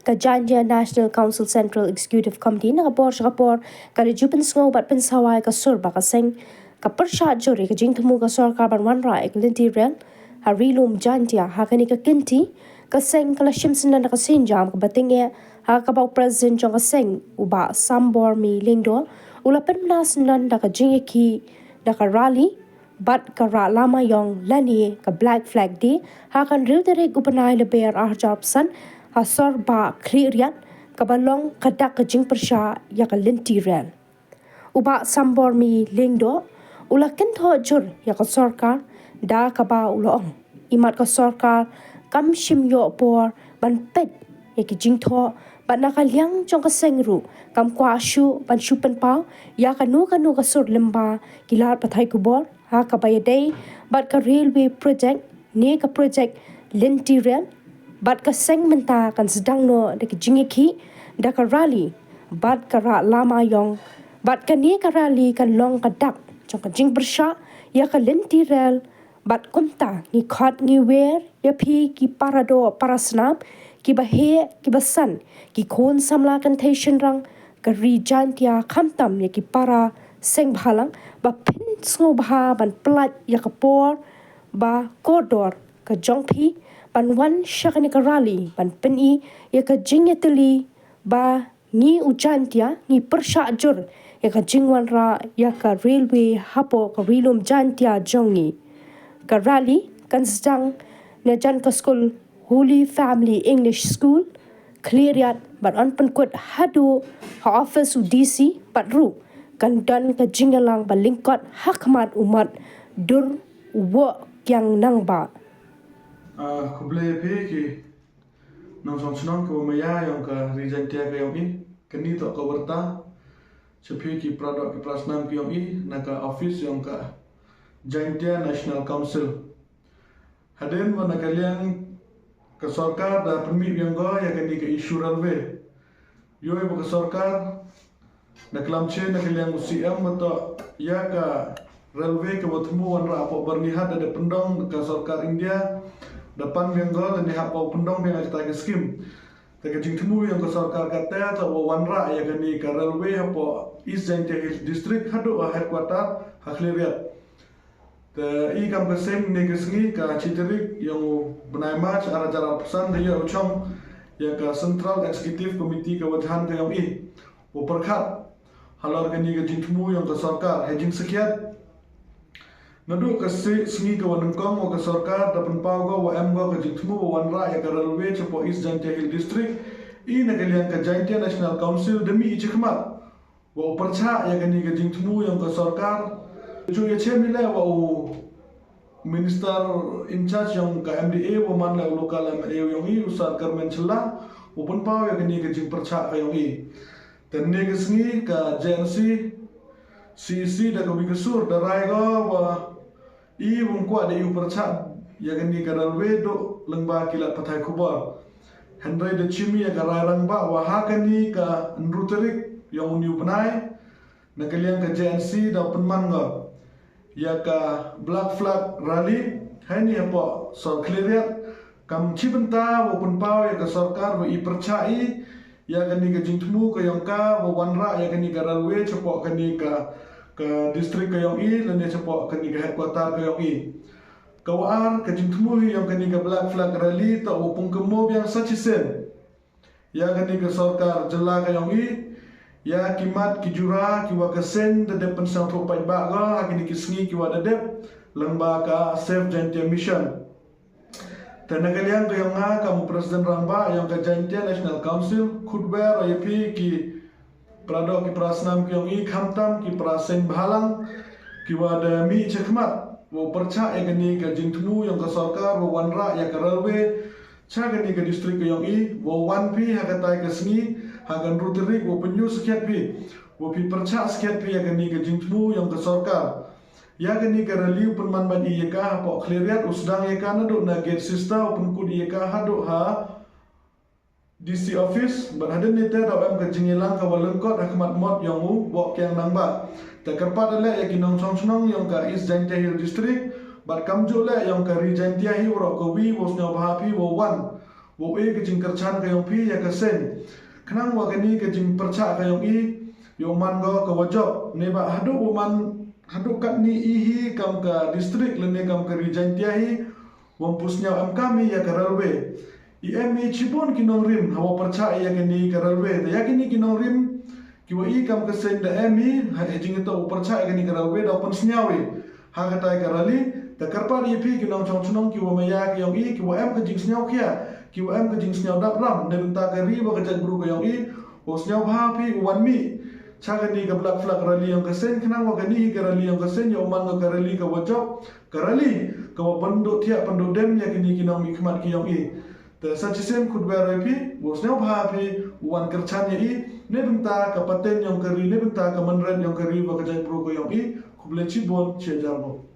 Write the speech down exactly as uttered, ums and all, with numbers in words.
Ka Jaintia National Council Central Executive Committee na ka por sha ka por ka la ju pynsngew bad pynsawa ïa ka sur ba ka seng ka pyrshah jur ïa ka jingthmu ka sorkar ban wanrah ïa ka lynti rel ha Ri Lum Jaintia. Ha kane ka kynti, ka seng ka la shim syndon da ka sienjam kaba tyngeh, ha kaba u president jong ka seng, u Bah Sambormi Lyngdoh, u la pynbna syndon da ka jingïakhih da ka rally bad ka rah lama ïong lane ka Black Flag Day ha ka hynriew tarik u bnai Lber arhajar arphew san ha sor Bah Khliehriat, kaba long ka dak ka jingpyrshah ïa ka lynti rel. U Bah Sambormi Lyngdoh u la kynthoh jur ïa ka sorkar da kaba u la ong, imat ka sorkar kam shym ïoh por ban peit ïa ki jingthoh, bad na ka liang jong ka seng ruh kam kwah shuh ban shu pynpaw ïa kano kano ka sur lyngba ki lad pathai khubor ha kaba ïadei bad ka railway project ne ka project lynti rel. Bad ka seng mynta kan sdang noh da ka jingïakhih da ka rally bad ka rah lama ïong, bad kane ka rally kan long ka dak jong ka jingpyrshah ïa ka lynti rel. Bad kumta ngi khot ngi wer ïa phi ki para doh para snam, kiba heh kiba san, ki khun samla kynthei shynrang ka ri Jaintia, khamtam ïa ki para seng bhalang, ba phin sngewbha ban pyllait ïa ka por ba kordor ka jong phi ban wan sha kane ka rally ban pyni ïa ka jingïatylli ba ngi u Jaintia ngi pyrshah jur ïa ka jingwanrah ïa ka railway hapoh ka Ri Lum Jaintia jong ngi. Ka rally kan sdang na jan ka skul Holy Family English School, Khliehriat, bad yn pynkut haduh ha office u D C, bad ruh kan don ka jingïalang ba lyngkot ha khmat u Mot Dur Woh Kiang Nangbah. Ah, khublei phi ki nongshong shnong kiba maya ïong ka ri Jaintia ka ïong i. Kani toh ka warta sha phi ki para doh ki para snam ki ïong i na ka office ïong ka Jaintia National Council. Hadien ba na ka liang ka sorkar da pynmih biang ko ïa kani ka issue railway. Ïoh ba ka sorkar na klam che na ka liang u C M ba toh ïa ka railway kaba thmu wanrah hapoh Byrnihat da dep pyndong ka sorkar India, da pan biang ko da ni hap ba pyndong biang ïa kata ka skim. Te ka jingthmu ïong ka sorkar kata toh ba wanrah ïa kani ka railway hapoh East Jaintia Hills District haduh ha headquarter ha Khliehriat. Te i kam ka seng ne ka sngi ka chi tarik ïong u bnai March arhajar arphew san da ïa u chong ïa ka Central Executive Committee ka wajan ka ïong i u pyrkhat halor kani ka jingthmu ïong ka sorkar. Ha jingsakhiat naduh ka si-, sngi ka wa nyngkong wa ka sorkar da pynpaw ko wa em ko ka jingthmu wa wanrah ïa ka railway chapoh East Jaintia Hills District, i na ka liang ka Jaintia National Council da mih i chakhmat wa u pyrchah ïa kani ka jingthmu ïong ka sorkar. Ju ïa chem i leh wa u Minister in charge ïong ka M D A wa man leh u local M L A ïong i u Sir Kyrmen Shylla u pynpaw ïa kani ka jingpyrchah ka ïong i. Te ne ka sngi ka J N C, C E C da ka wi ka sur da rai ko wa i wym kwah da i u pyrchah ïa kani ka railway duh lyngba ki lad pathai khubor. Hynrei da chim i ïa ka rai rangbah wa ha kani ka hynriew tarik ïong uni u bnai na ka liang ka J N C da pynman ko ïa ka Black Flag Rally haini hapoh sor Khliehriat. Kam chi bynta wa pynpaw ïa ka sorkar wa i pyrchah i ïa kani ka jingthmu ka ïong ka wa wanrah ïa kani ka railway chapoh kani ka, ka district ka ïong i lane chapoh kani ka headquarter ka ïong i. Ka wa ar ka jingthmu hi ïong kani ka Black Flag Rally toh wa pynkham biang sa chisien ïa kani ka sorkar jylla ka ïong i, ïa ki mat ki jura ki wa ka seng da dep pynsngewthuh paidbah ko ha kini ki sngi ki wa da dep lyngba ka Save Jaintia Mission. Te na ka liang ka ïong nga kam u President rangbah ïong ka Jaintia National Council, khutwer ïa phi ki para doh ki para snam ki ïong i, khamtam ki para seng bhalang ki wa da mih chakhmat wa pyrchah ïa kani ka jingthmu ïong ka sorkar wa wanrah ïa ka railway cha kani ka district ka ïong i, wa wan phi ha katai ka sngi ha ka hynriew tarik wa pynïoh sakhiat phi wa phi pyrchah sakhiat phi ïa kani ka jingthmu ïong ka sorkar. Ïa kani ka rally u pynman bad i ïa ka hapoh Khliehriat, u sdang ïa ka naduh na gate sister, u pynkut ïa ka haduh ha D C office, bad hadien ni te da em ka jingïalang ka wa lyngkot ha khmat mot ïong u Woh Kiang Nangbah. Te kyrpad leh ïa ki nongshong shnong ïong ka East Jaintia Hills District bad kamjuh leh ïong ka ri Jaintia hi waroh kawi wa sngewbha phi wa wan Wa u e ka jingkyrchan ka yong phi ya ka seng. Khnang wa kani ka jingpyrchah ka yong i yow man ko ka wa jop. Neiba haduh wa man haduh katni i hi kam ka district lane kam ka ri Jaintia hi, wam pu sniaw em kam i ya ka railway. I em i chibun ki nongrim ha wa pyrchah ya kani ka railway. Te ya kini ki nongrim ki wa i kam ka seng da em i ha e jingito wa pyrchah ya kani ka railway da wa pynsniaw i ha katai ka rally. Te kyrpad ya phi ki nongchong chnong ki wa maya ka yong i, ki wa em ka jingsniaw khia, ki wa em ka jingsniaw dap ram ne bynta ka ri wa ka jaitbru ka yong i, wa sniaw bha phi u wan mih cha kani ka Black Flag rally yong ka seng. Khnang wa kani hi ka rally yong ka seng yow man ko ka rally ka wa jop, ka rally ka wa pynduh thiah pynduh dem ya kini ki nongmihkhmat ki yong i. Te sa chisien khut wer wa phi, wa sniaw bha phi u wan kyrchan ya i ne bynta ka pateng yong ka ri, ne bynta ka mynret yong ka ri wa ka jaitbru ka yong i. Khublei chibun, chi hajar nguh.